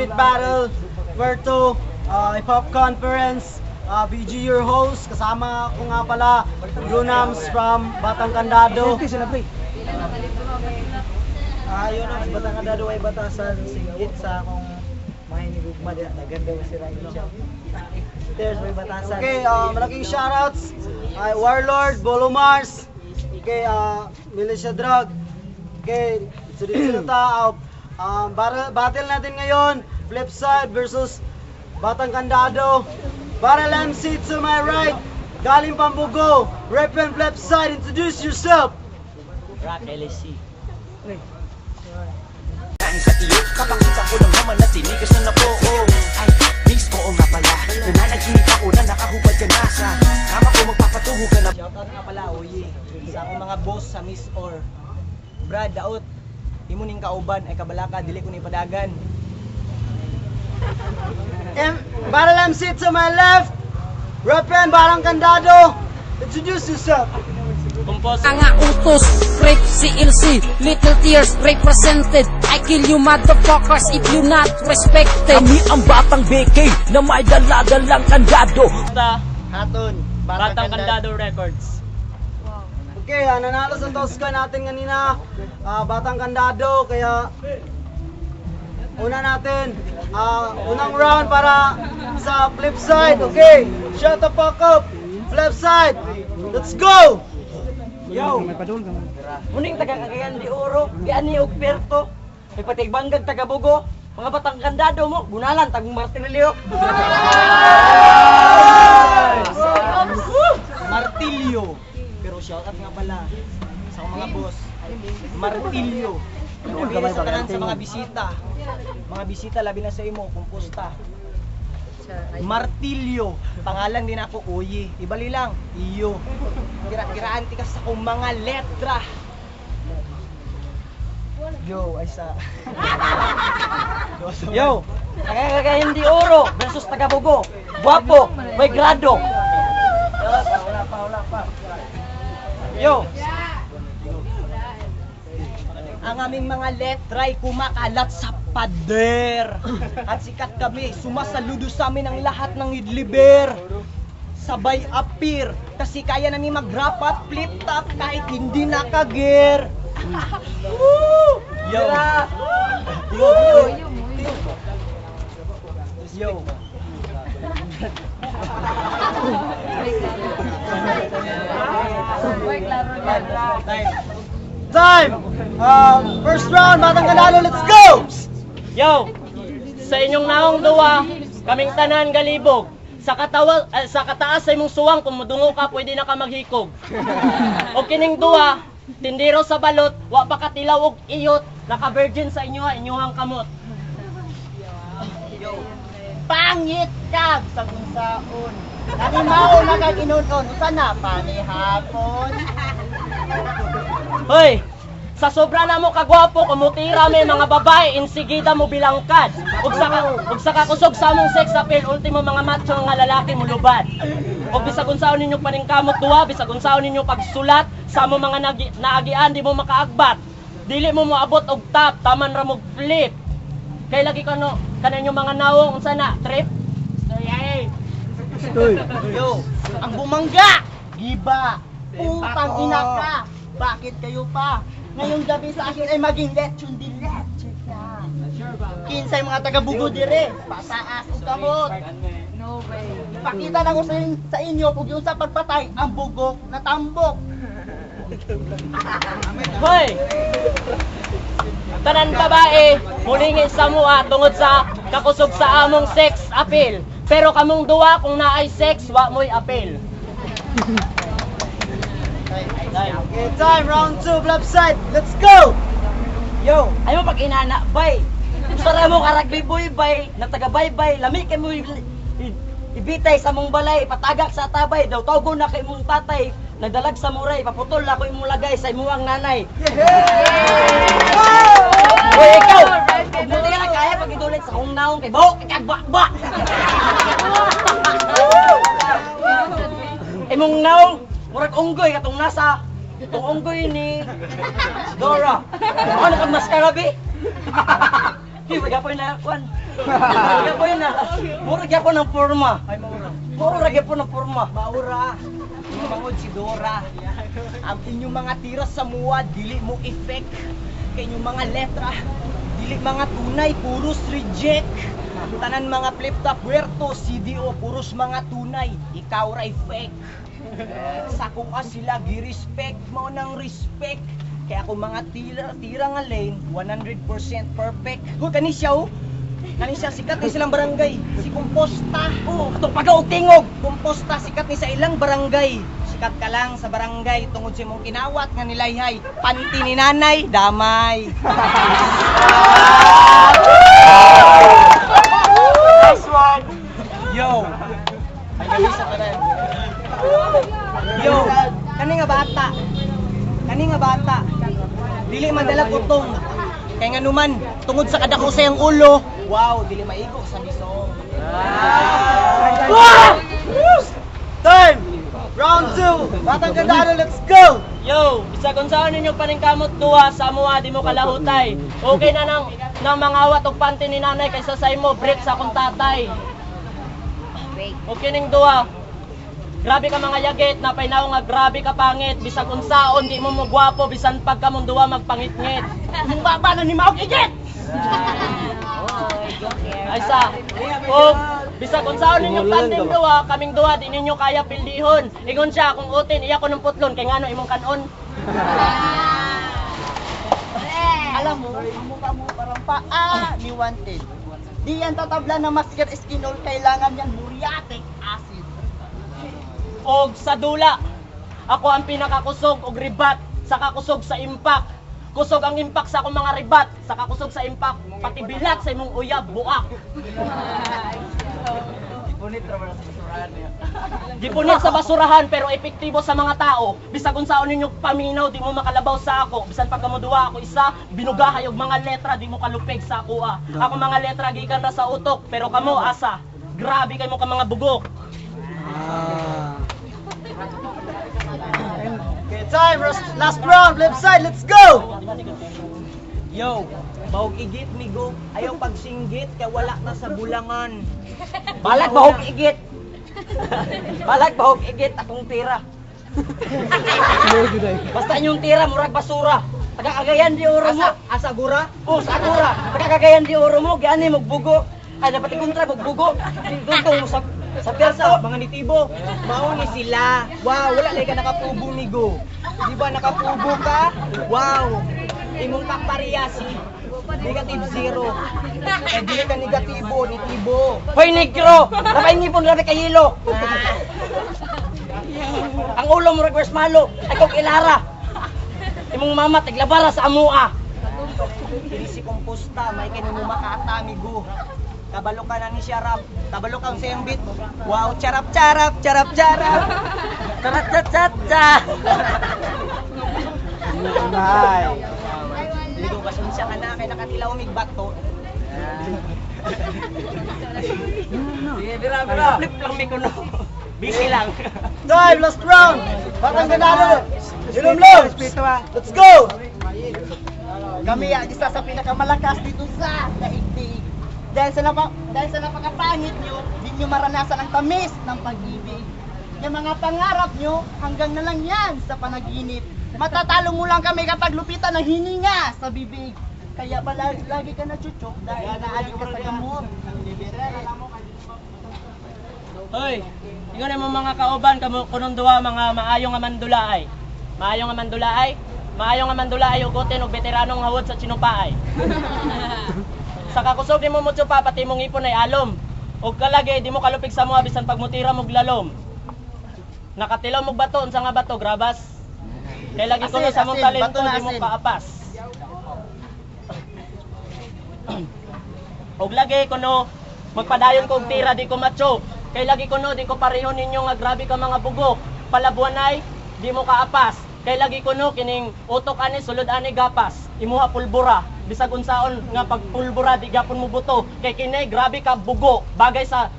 Street Battle, Puerto Hip Hop Conference. BG your host, kasama ko nga pala Yunams from Batang Kandado. Yun ang Batang Kandado ay batasan singgit sa akong mga hinigugma diha. Naganda ko sila siya. There's may batasan. Okay, malaking shoutouts ay Warlord, Bolo Mars, okay, Militia Drug. Okay, sunod ta. Battle natin ngayon, Flipside versus Batang Kandado. Battle MC to my right, galing Pambugo, reppin' Flipside, introduce yourself. Rock LSC. Kain sa iyo, kapakita ko lang naman na tinigas na na po, oh. Ay, miss, oo nga pala. Nananaginip ako na nakahubad ka na sa kama ko, magpapatuho ka na. Shoutout nga pala, Oye, sa akong mga boss sa Miss Or. Brad, daot. Imo ning kauban ay kabalaka, dili ko ni padagan. Battle MC to my left, reppin' Batang Kandado, introduce yourself. Mga utos, rape CLC, Little Tears represented. I kill you motherfuckers if you not respected. Kami ang batang BK na may dala-dalang kandado. Haton, Batang Kandado Records. Okay, nanalo sa Tosca natin kanina, Batang Kandado, kaya una natin, unang round para sa flip side, okay? Shut the fuck up! Flip side! Let's go! Yo! Muning taga Cagayan de Oro, giani og Perto. May patigbangag taga Bugo. Mga batang kandado mo, gunalan tagong martilyo. Martilyo. Pero shoutout nga pala sa akong mga boss. Martilyo. Labi na sa tanan sa mga bisita. Mga bisita, labi na sa imo, kumpusta. Martilyo. Pangalan din ako, Oye. Ibali lang, iyo. Kira-kiraan tikas sa akong mga letra. Yo, ay sa. Yo, taga Cagayan de Oro versus taga Bugo. Guwapo, may grado. Wala pa, wala pa. Yo. Ang aming mga letra ay kumakalat sa pader. At sikat kami, sumasaludo sa amin ang lahat ng idliber. Sabay appear, kasi kaya namin mag-rap at flip top kahit hindi naka-gear. Woo! Yo! Yo! Yo! Time. Time! First round, Batang Kandado, let's go! Yo! Sa inyong naong duwa, kaming tanan galibog. Sa katawa, sa kataas sa imong suwang kung mudungo ka pwede na ka maghikog. O kining duwa, tindero sa balot, wa pa katilaw og iyot, naka-virgin sa inyo inyuhang kamot. Yo. Pangit ka sa gunsaon. Nalimao na kag inunon, usa na panihapon. Hoy! Sa sobra na mo kagwapo, kumutira may mga babae, insigida mo bilangkad. Ug sa kakusog sa among sex appeal, ultimo mga macho nga lalaki mo lubad. Ug bisag unsaon ninyo paningkamot duwa, bisag unsaon ninyo pagsulat sa among mga naagian di mo makaagbat. Dili mo moabot og top, taman ra mo flip. Kay lagi kano kanan mga nawong unsa na trip? Story. Yo, ang bumangga, giba. Putang ina ka. Bakit kayo pa? Ngayong gabi sa akin ay maging lechon di leche ka. Kinsay mga taga-bugo dire, pataas og kamot. No way. Pakita na ko sa inyo kung yung sa pagpatay ang bugok na tambok. Hoy! Tanan babae, mulingi sa mua tungod sa kakusog sa among sex appeal. Pero kamong duwa kung naay sex, wa mo'y appeal. Okay, time, round 2, flip side, let's go! Yo, Ay mo pag inana, bay. Sara mo karagbi boy bay, nagtaga bay bay, lami kay mo ibitay sa mong balay, patagak sa tabay, daw tawgon na kay mong tatay, nagdalag sa muray, paputol na ko imong lagay sa imuang nanay. Hoy ikaw, buti ka na kaya pag idulit sa kong naong kay buhok kay kagbakba. Imong naong murag unggoy katong nasa itong unggoy ni Dora. Ano kag maskara bi? Di ba gyapon na kwan? Gyapon na. Mura gyapon ang forma. Ay, maura. Mura gyapon ang forma. Maura. Mangod si Dora. Ang inyong mga tira sa muwa, dili mo effect. Kay inyong mga letra, dili mga tunay, puros reject. Tanan mga flip top, puerto, CDO, puros mga tunay. Ikaw ray fake. Sa kuha sila gi-respect mo ng respect. Kaya ako mga tira, tira nga lane, 100% perfect. Huy, kani siya oh. Kani siya sikat ni silang barangay. Si Komposta. Oh, katong pagaw tingog. Komposta sikat ni sa ilang barangay. Sikat ka lang sa barangay tungod sa imong kinawat nga nilayhay. Panty ni nanay, damay. Nice one! Yo. Ay gabi sa tanan. Yo, kani nga bata. Kani nga bata. Dili man dala kutong. Kay nga numan, tungod sa kadako sa iyang ulo, wow, dili maigo sa misong. Ah! Time! Round 2! Batang Gandado, let's go! Yo, bisag unsaon ninyo paningkamot duha sa amoa di mo kalahutay. Okay na nang nang mangawat og panty ni nanay kaysa sa imo break sa akong tatay. Og kining duha. Grabe ka mga yagit, napaynaw nga grabe ka pangit, bisag unsaon di mo mo gwapo bisan pagka mong duha magpangitngit. Mong baba na ni Maog igit. Ay sa og bisag unsaon ninyong tandem duha, kaming duha di ninyo kaya pildihon. Ingon siya kung utin iya ko nung putlon kay ngano imong kanon. Alam mo, ang mukha mo parang paa ni Wanted. Di yan tatabla ng masker skinol, kailangan yan muriatic acid. Og sa dula, ako ang pinakakusog og ribat sa kakusog sa impact. Kusog ang impact sa akong mga ribat, sa kakusog sa impact, pati bilat sa imong uyab buak. Gipunit sa basurahan pero epektibo sa mga tao. Bisag unsaon ninyo paminaw, di mo makalabaw sa ako. Bisan pagka moduwa ako isa, binugahay og mga letra, di mo kalupig sa ako ah. Ako mga letra gikan ra sa utok, pero kamo asa. Grabe kay mo ka mga bugok. Okay, time! Last round! Left side, let's go! Yo, bahog igit migo, ayaw pagsinggit kay wala na sa bulangan. Balag bahog igit. Balag bahog igit akong tira. Basta inyong tira murag basura. Taga Cagayan de Oro mo. Asa, asa gura? Oh, sa Agora. Taga Cagayan de Oro mo giani magbugo. Ay dapat ikontra magbugo. Dugtong mo sa Asa, perto. mga nitibo, mao ni sila. Wow, wala lay ka nakapubo migo. Di ba nakapubo ka? Wow. Imong kaparehasi -0. Eh dili ka negatibo, nitibo. Hoy negro, labay ngipon grabe kay hilo. Ang ulo mo murag malo, ay kog ilara. Imong mama tiglabara sa amoa. Dili si Komposta, may kini mo makata migo. Kabalo ka na ni siya rap. Kabalo ka sa iyang beat. Wow, charap charap charap charap. Tarat chat chat cha. Nice! Dili ko pasensya ka na kay nakatilaw mig bato. Sige, bira bira. Flip lang mi kuno. Busy lang. Time! Last round! Batang Gandado! Ilom Loves! Let's go! Kami ang isa sa pinakamalakas dito sa daigdig. Dahil sa napakapangit nyo, di nyo maranasan ang tamis ng pag-ibig. Yung mga pangarap nyo, hanggang na lang yan sa panaginip. Matatalo mo lang kami kapag lupitan ng hininga sa bibig. Kaya pala lagi ka nachuchok dahil naadik ka sa gamot. Hoy, ingon mo mga kauban kamo kunong duha mga maayo nga mandulaay. Maayo nga mandulaay, maayo nga mandulaay ugotin og veteranong hawod sa Chinupaay. Sa kakusog nimo mo tsupa pati mong ipon ay alom. Og kalagi di mo kalupig sa mga bisan pagmutira mog lalom. Nakatilaw mog bato unsa nga bato grabas. Kay lagi kuno Asin, sa mong asin, talento bato na di mo asin. kaapas. Og lagi kuno magpadayon kog tira di ko macho. Kay lagi kuno di ko pareho ninyo nga grabe ka mga bugok. Palabuanay di mo kaapas. Kay lagi kuno kining utok ani sulod ani gapas. Imuha pulbura bisag unsaon nga pagpulbura di gyapon mo buto. Kay kini grabe ka bugo bagay sa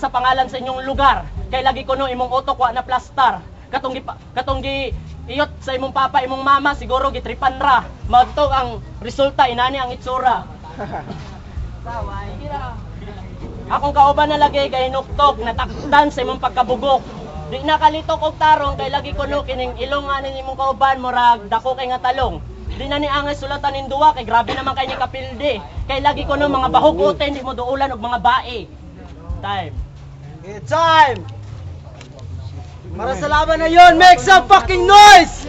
pangalan sa inyong lugar. Kay lagi kuno imong utok wa na plastar. Katong gi iyot sa imong papa, imong mama siguro gitripan ra. Magto ang resulta inani ang itsura. Akong kauban na lagi kay nuktok, natakdan sa imong pagkabugok. Di na kalitok og tarong kay lagi kuno kining ilong nga ning imong kauban murag dako kay nga talong. Di na ni angay sulatan ning duwa kay grabe naman kay ni kapildi. Kay lagi kuno mga bahog ute hindi mo duulan og mga bae. Time. Okay, time! Para sa laban na yon, make some fucking noise!